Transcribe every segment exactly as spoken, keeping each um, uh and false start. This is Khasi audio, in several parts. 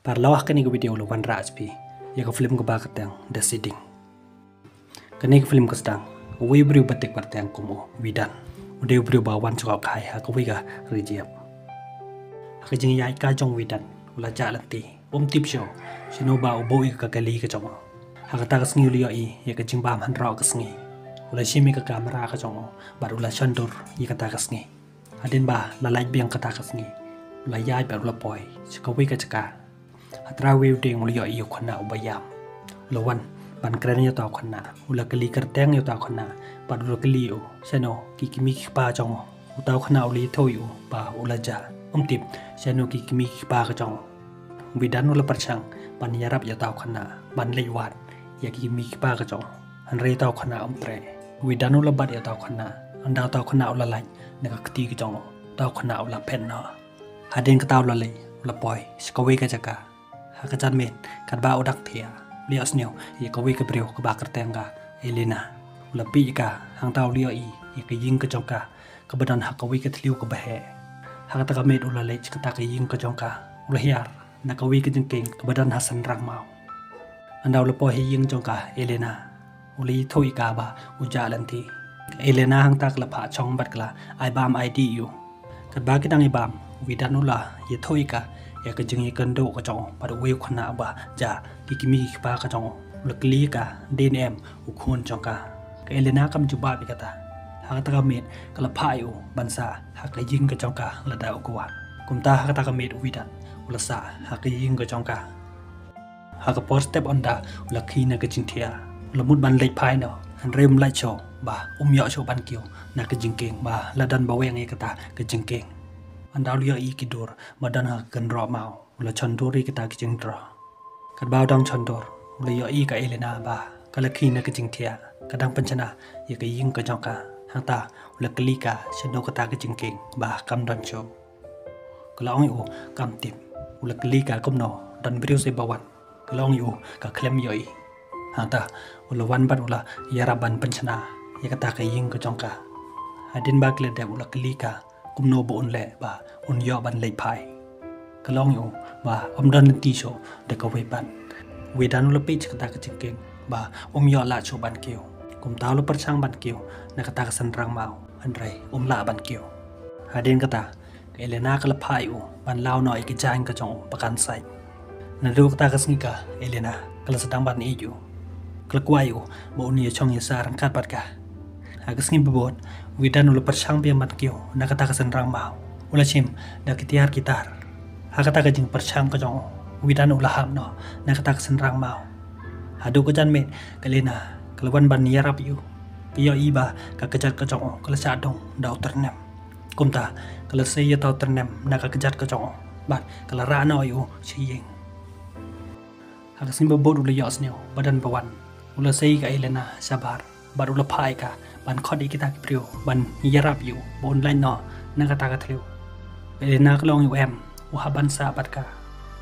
Paralok, ha kane ka video la wanrah sha phi ïa ka film kaba kyrteng The Seeding. Kane ka film ka sdang uwei u briew ba tik kyrteng kum u Widan. U dei u briew ba wan sha ka khaïi ha kawei ka ri jep. Ha ka jingïaid car jong u Widan u la jah lynti, um tip shuh shano ba u buh ïa ka kali ka jong u. Ha kata ka sngi u la ïohi ïa ka jingbam hynroh ka sngi. U la shim ïa ka kamera ka jong u bad u la shon dur ïa kata ka sngi. Hadien ba la lait biang kata ka sngi, u la ïaid bad u la poi sha kawei ka jaka. Ha trai wei u dieng u la ïohi ïa u khynnah uba ïam. U la wan ban kren ïa uta u khynnah, u la kylli kyrteng ïa uta u khynnah bad u la kylli u shano ki kmie ki kpa jong u. Uta u khynnah u la ïathuh ïa u ba u la jah, um tip shano ki kmie ki kpa ka jong u. U Widan u la pyrshang ban ïarap ïa uta u khynnah ban leit wad ïa ki kmie ki kpa ka jong u, hynrei uta u khynnah um treh. U Widan u la bat ïa uta u khynnah, ynda uta u khynnah u la lait na ka kti ka jong u, uta u khynnah u la phet noh. Hadien kata u la leit, u la poi sha kawei ka jaka. Ha ka janmiet katba u dang thiah, u la ïohsngew ïa kawei ka briew kaba kyrteng ka Elena. U la peit ïa ka, hangta u la ïohi ïa ka ïing ka jong ka kaba don ha kawei ka thliew kaba heh. Ha kata ka miet u la leit sha kata ka ïing ka jong ka, u la hiar na kawei ka jingkieng kaba don ha shynrang maw. Ynda u la poi ha ïing jong ka Elena, u la ïathuh ïa ka ba u jah lynti. Ka Elena hangta ka la phah shong bad ka la ai bam ai dih ïa u. Katba ki dang ïa bam, u Widan u la ïathuh ïa ka ïa ka jingïakynduh ka jong u bad uwei u khynnah uba jah ki kmie ki kpa ka jong u. U la kylli ïa ka dei ne em u khun jong ka. Ka Elena kam jubab ïa kata. Ha kata ka miet ka la phah ïa u ban sah ha ka ïing ka jong ka lada u kwah. Kumta ha kata ka miet u Widan u la sah ha ka ïing ka jong ka. Ha ka por step ynda u la khie na ka jingthiah, u la mut ban leit phai noh, hynrei um lait shuh ba um ïoh shuh ban kiew na ka jingkieng ba la don ba weng ïa kata ka jingkieng. Ynda u la ïohi ki dur ba don ha ka kynroh maw, u la shon dur ïa kita ki jingdroh. Katba u dang shon dur, u la ïohi ka Elena ba ka la khie na ka jingthiah, ka dang pynshna ïa ka ïing ka jong ka. Hangta u la kylli ka shano kata ka jingkieng ba kam don shuh. Ka la ong ïa u kam tip. U la kylli ka kumno, don briew shi ba wan. Ka la ong ïa u ka khlem ïohi. Hangta u la wan bad u la ïarap ban pynshna ïa kata ka ïing ka jong ka. Hadien ba ki la dep u la kylli ka kumno ba un leh ba un ïoh ban leit phai. Ka la ong ïa u ba um don lynti shuh da kawei pat. U Widan u la peit sha kata ka jingkieng ba um ïoh lah shuh ban kiew. Kumta u la pyrshang ban kiew na kata ka shynrang maw, hynrei um lah ban kiew. Hadien kata ka Elena ka la phah ïa u ban law noh ïa ka jaiñ ka jong u ba kan sait. Naduh kata ka sngi ka Elena ka la sdang ban ïeit ïa u. Ka la kwah ïa u ba un ïashong ïasah ryngkat bad ka. Ha ka sngi ba bud u Widan u la pyrshang biang ban kiew na kata ka shynrang maw. U la shim da ki tiar ki tar. Ha kata ka jingpyrshang ka jong u, u Widan u la hap noh na kata ka shynrang maw. Haduh ka janmiet ka Elena ka la wan ban ïarap ïa u. Ka ïohi ba ka kjat ka jong u ka la shah dung da u tyrnem. Kumta ka la sei ïa uta u tyrnem na ka kjat ka jong u bad ka la rah noh ïa u sha ïing. Ha ka sngi ba bud u la ïohsngew ba don ba wan. U la sei ïa ka Elena shabar bad u la phah ïa ka ban khot ïa kita ki briew ban ïarap ïa u ba un lait noh na kata ka thliew. Ka Elena ka la ong ïa u em u hap ban sah bad ka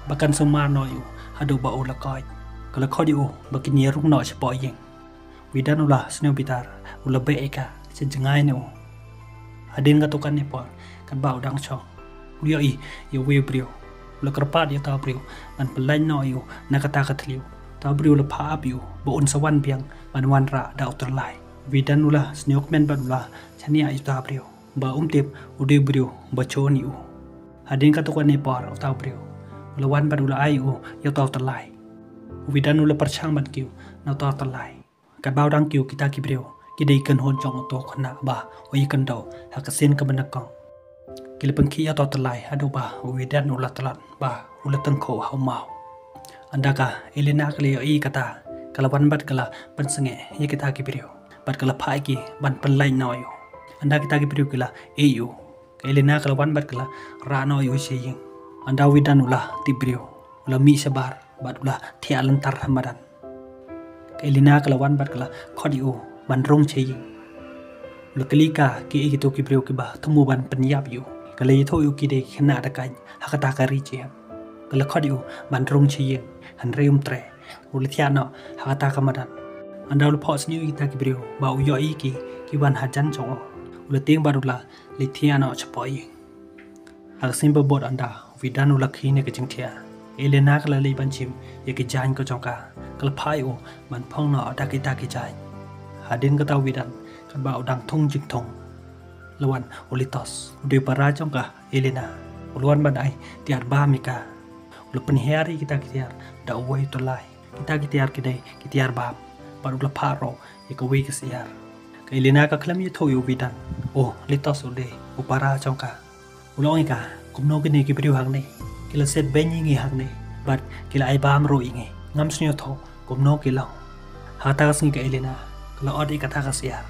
ba kan sumar noh ïa u haduh ba u la koit. Ka la khot ïa u ba kin ïarung noh shapoh ïing. U Widan u la sngewbitar, u la beh ïa ka sha jngai ne u. Hadien katto katne por katba u dang shong, u la ïohi ïa uwei u briew. U la kyrpad ïa uta u briew ban pynlait noh ïa u na kata ka thliew. Uta u briew u la phah ap ïa u ba un sa wan biang ban wanrah da u tyllai. U Widan u la sngewkmen bad u la shaniah ïa uta u briew ba um tip u dei u briew ba shun ïa u. Hadien katto katne por uta u briew u la wan bad u la ai ïa u ïa uta u tyllai. U Widan u la pyrshang ban kiew na uta u tyllai. Katba u dang kiew, kita ki briew ki dei kynhun jong uto u khynnah ba u ïakynduh ha ka sien kaba nyngkong. Ki la pynkhih ïa uto u tyllai haduh ba u Widan u la tlot ba u la tyngkhuh ha u maw. Ynda ka Elena ka la ïohi kata, ka la wan bad ka la pynsangeh ïa kita ki briew bad ka la phah ïa ki ban pynlait noh ïa u. Ynda kita ki briew ki la ïeh ïa u, ka Elena ka la wan bad ka la rah noh ïa u sha ïing. Ynda u Widan u la tip briew, u la mih shabar bad u la thiah lynter ha madan. Ka Elena ka la wan bad ka la khot ïa u ban rung sha ïing. U la kylli ka kiei kito ki briew kiba thmu ban pynïap ïa u. Ka la ïathuh ïa u ki dei ki khynnah dakaid ha kata ka ri jep. Ka la khot ïa u ban rung sha ïing, hynrei um treh. U la thiah noh ha kata ka madan. Ynda u la phohsniew ïa kita ki briew ba u ïohi ki ki wan hajan jong u, u la tieng bad u la leit thiah noh shapoh ïing. Ha ka sngi ba bud ynda u Widan u la khie na ka jingthiah, Elena ka la leit ban shim ïa ki jaiñ ka jong ka. Ka la phah ïa u ban phong noh da kita ki jaiñ. Hadien kata u Widan, katba u dang thung jingthung, la wan u Litos, u dei u para jong ka Elena. U la wan ban ai tiar bam ïa ka. U la pynhiar ïa kita ki tiar da uwei u tyllai. Kita ki tiar ki dei ki tiar bam. Bad u la phah ruh ïa kawei ka syiar. Ka Elena ka khlem ïathuh ïa u Widan, u Litos u dei u para jong ka. U la ong ïa ka, kumno kine ki briew hangne ki la set beiñ ïa ngi hangne, bad ki la ai bam ruh ïa ngi. Ngam sngewthuh kumno ki long. Ha kata ka sngi ka Elena ka la ot ïa kata ka syiar.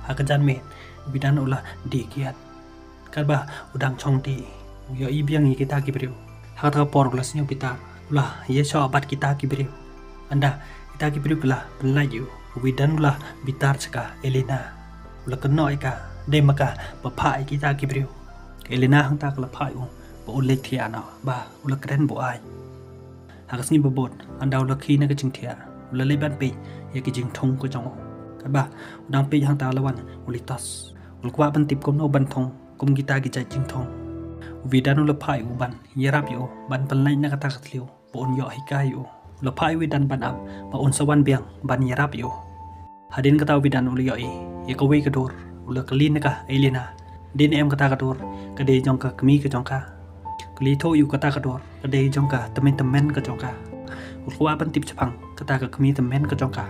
Ha ka janmiet u Widan u la dih kiad. Katba u dang shong dih, u ïohi biang ïa kita ki briew. Ha kata ka por u la sngew bitar, u la ïashoh bad kita ki briew. Ynda kita ki briew ki la pynlait ïa u, u Widan u la bitar sha ka Elena. U la kynnoh ïa ka, dei ma ka ba phah ïa kita ki briew. Ka Elena hangta ka la phah ïa u ba un leit thiah noh, ba u la kren buaid. Ha ka sngi ba bud, ynda u la khie na ka jingthiah, u la leit ban peit ïa ka jingthung ka jong u. Katba u dang peit hangta la wan u Litos. U la kwah ban tip kumno ban thung kum kita ki jait jingthung. U Widan u la phah ïa u ban ïarap ïa u ban pynlait na kata ka thliew ba un ïoh hikai ïa u. U la phah ïa u Widan ban ap ba un sa wan biang ban ïarap ïa u. Hadien kata u Widan u la ïohi ïa kawei ka dur. U la kylli na ka Elena, dei ne em kata ka dur ka dei jong ka kmie ka jong ka. Ka la ïathuh ïa u kata ka dur ka dei jong ka tymmen tymmen ka jong ka. U la kwah ban tip shaphang kata ka kmie tymmen ka jong ka.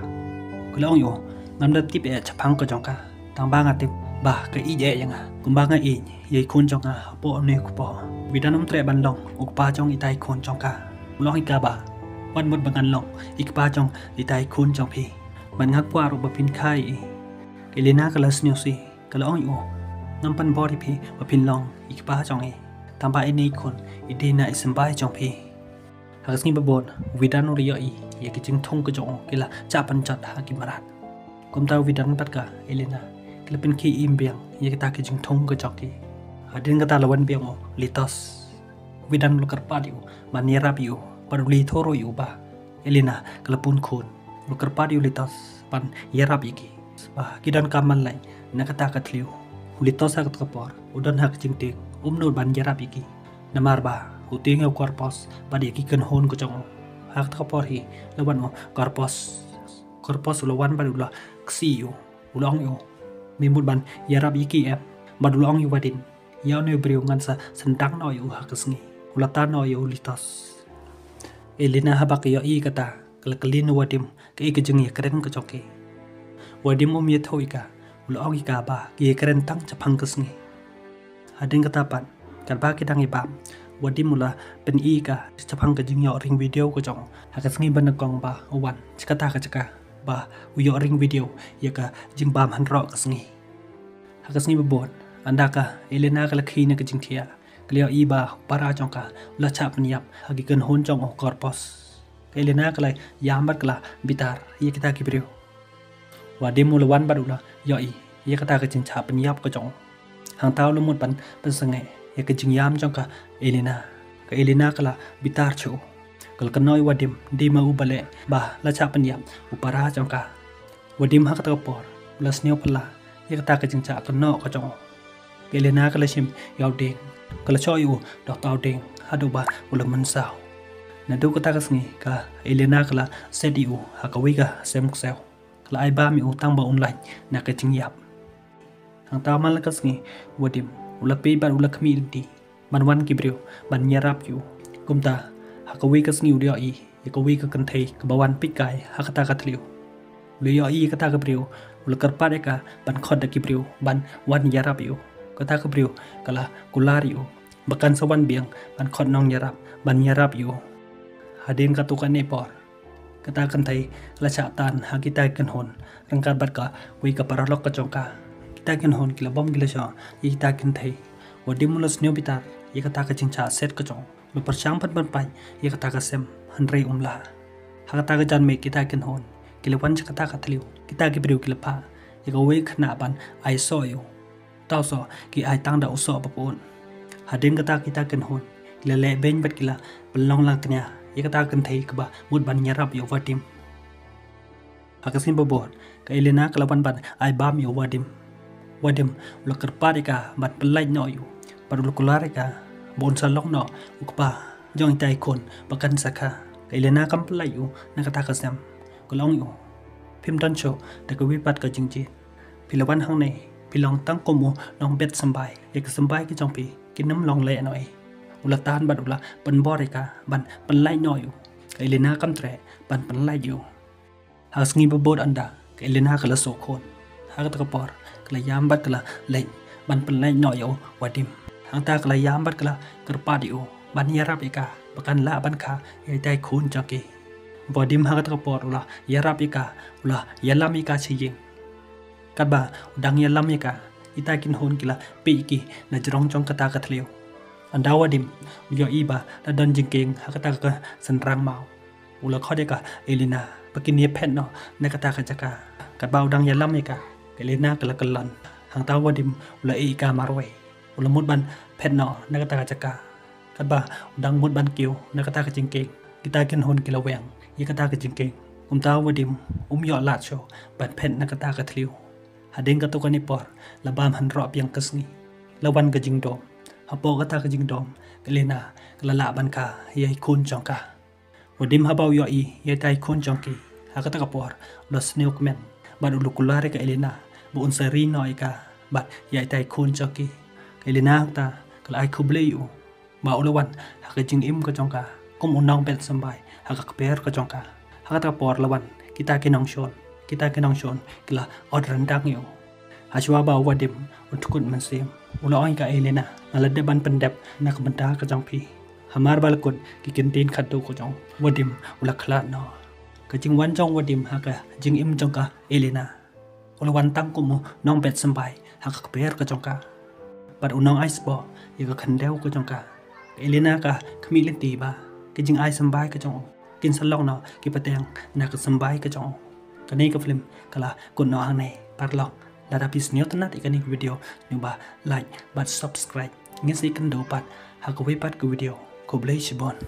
Ka la ong ïa u, ngam da tip eh shaphang ka jong ka. Tang ba nga tip ba ka ïeit eh ïa nga. Kumba nga ïeit ïa i khun jong nga hapoh une u kpoh. U Widan um treh ban long u kpa jong itai i khun jong ka. U la ong ïa ka ba, wat mut ba ngan long i kpa jong itai i khun jong phi. Bad nga kwah ruh ba phin kha ïa i. Ka Elena ka la sngewsih, ka la ong ïa u, ngam pynbor ïa phi ba phin long i kpa jong i. Tang ba ine i khun i dei na i symbai jong phi. Ha ka sngi ba bud, u Widan u la ïohi ïa ki jingthung ka jong u ki la shah pynjot ha ki mrad. Kumta u Widan bad ka Elena ki la pynkhie im biang ïa kita ki jingthung ka jong ki. Hadien kata la wan biang u Litos. U Widan u la kyrpad ïa u ban ïarap ïa u, bad u la ïathuh ruh ïa u ba Elena ka la pun khun. U la kyrpad ïa u Litos ban ïarap ïa ki, ba ki donkam ban lait na kata ka thliew. U Litos ha kata ka por u don ha ka jingtieng, um nud ban ïarap ïa ki. Namar ba u tieng ïa u Korpos bad ïa ki kynhun ka jong u. Ha kata ka por hi la wan u Korpos. Korpos u la wan bad u la ksih ïa u. U la ong ïa u, me mut ban ïarap ïa ki em? Bad u la ong ïa u Wadim, ïa une u briew ngan sa sdang noh ïa u ha ka sngi. U la tan noh ïa u Litos. Elena haba ka ïohi kata, ka la kylli na u Wadim kaei ka jingïakren ka jong ki. U Wadim um ïathuh ïa ka, u la ong ïa ka ba ki ïakren tang shaphang ka sngi. Hadien kata pat, katba ki dang ïabam, u Wadim u la pyni ïa ka shaphang ka jingïoh ring video ka jong u ha ka sngi ba nyngkong ba u wan sha kata ka jaka, ba u ïoh ring video ïa ka jingbam hynroh ka sngi. Ha ka sngi ba bud, ynda ka Elena ka la khie na ka jingthiah, ka la ïohi ba u para jong ka u la shah pynïap ha ki kynhun jong u Korpos. Ka Elena ka la ïam bad ka la bitar ïa kita ki briew. U Wadim u la wan bad u la ïohi ïa kata ka jingshah pynïap ka jong u. Hangta u la mut ban pynsangeh ïa ka jingïam jong ka Elena. Ka Elena ka la bitar shuh. Ka la kynnoh ïa u Wadim, dei ma u balei ba la shah pynïap u para jong ka. U Wadim ha kata ka por u la sngewphylla ïa kata ka jingshah kynnoh ka jong u. Ka Elena ka la shim ïa u dieng, ka la shoh ïa u da uta u dieng haduh ba u la mynsaw. Naduh kata ka sngi ka Elena ka la set ïa u ha kawei ka sem ksew. Ka la ai bam ïa u tang ba un lait na ka jingïap. Hangta man la ka sngi u Wadim u la peit bad u la khmih lynti ban wan ki briew ban ïarap ïa u. Kumta ha kawei ka sngi u la ïohi ïa kawei ka kynthei kaba wan peit kai ha kata ka thliew. U la ïohi ïa kata ka briew, u la kyrpad ïa ka ban khot da ki briew ban wan ïarap ïa u. Kata ka briew ka la kular ïa u ba kan sa wan biang ban khot nongïarap ban ïarap ïa u. Hadien katto katne por, kata ka kynthei ka la shah tan ha kita ki kynhun ryngkat bad kawei ka paralok ka jong ka. Kita ki kynhun ki la bom ki la shoh ïa kita ki kynthei. U Wadim u la sngewbitar ïa kata ka jingshah set ka jong u. U la pyrshang ban pynpait ïa kata ka sem hynrei um lah. Ha kata ka janmiet kita ki kynhun ki la wan sha kata ka thliew. Kita ki briew ki la phah ïa kawei ka khynnah ban ai soh ïa u. Uta u soh ki ai tang da u soh ba pyut. Hadien kata kita ki kynhun ki la leh beiñ bad ki la pynlong langkñia ïa kata ka kynthei kaba mut ban ïarap ïa u Wadim. Ha ka sngi ba bud ka Elena ka la wan ban ai bam ïa u Wadim. Wadim u la kyrpad ïa ka ban pynlait noh ïa u bad u la kular ïa ka ba un sa long noh u kpa jong itai i khun ba kan sa kha. Ka Elena kam pynlait ïa u na kata ka sem. Ka la ong ïa u, phim don shuh da kawei pat ka jingjied. Phi la wan hangne, phi long tang kum u nongbet symbai. Ïa ka symbai ka jong phi kin ym long lehnohei. U la tan bad u la pynbor ïa ka ban pynlait noh ïa u. Ka Elena kam treh ban pynlait ïa u. Ha ka sngi ba bud ynda, ka Elena ka la shu khun. Ha kata ka por ka la ïam bad ka la leit ban pynlait noh ïa u Vadim. Hangta ka la ïam bad ka la kyrpad ïa u ban ïarap ïa ka ba kan lah ban kha ïa itai i khun jong ki. Vadim ha kata ka por u la ïarap ïa ka, u la ïalam ïa ka sha ïing. Katba u dang ïalam ïa ka, itai i kynhun ki la peit ïa ki na jrong jong kata ka thliew. Ynda u Vadim u ïohi ba la don jingkieng ha kata ka synrang maw, u la khot ïa ka Elena ba kin ïa phet noh na kata ka jaka. Katba u dang ïalam ïa ka, ka Elena ka la kyllon. Hangta u Vadim u la ïeh ïa ka marwei. U la mut ban phet noh na kata ka jaka. Katba u dang mut ban kiew na kata ka jingkieng, kita ki kynhun ki la weng ïa kata ka jingkieng. Kumta u Vadim um ïoh lad shuh ban phet na kata ka thliew. Hadien katto katne por la bam hynroh biang ka sngi. La wan ka jingdom. Hapoh kata ka jingdom, ka Elena ka la lah ban kha ïa i khun jong ka. U Vadim haba u ïohi ïa itai i khun jong ki, ha kata ka por u la sniew kmen bad u la kular ïa ka Elena ba un sa ri noh ïa ka bad ïa itai i khun jong ki. Ka Elena hangta ka la ai khublei ïa u ba u la wan ha ka jingim ka jong ka kum u nongbet symbai ha ka kper ka jong ka. Ha kata ka por la wan kita ki nongshun, kita ki nongshun ki la ot ryndang ïa u. Hashwa ba u Vadim un tkut mynsiem, u la ong ïa ka Elena, nga la dep ban pyndep na ka bynta ka jong phi. Hamar ba la kut ki kyntien khadduh ka jong u, Vadim u la khlad noh. Ka jingwan jong u Vadim ha ka jingim jong ka Elena, u la wan tang kum u nongbet symbai ha ka kper ka jong ka bad u nongai sboh ïa ka khyndew ka jong ka. Ka Elena ka khmih lynti ba ka jingai symbai ka jong u kin sa long noh ki pateng na ka symbai ka jong u. Kane ka film ka la kut noh hangne paralok. Lada phi sngewtynnat ïa kane ka video, ïa ba like bad subscribe. Ngin sa ïakynduh pat ha kawei pat ka video. Khublei shibun.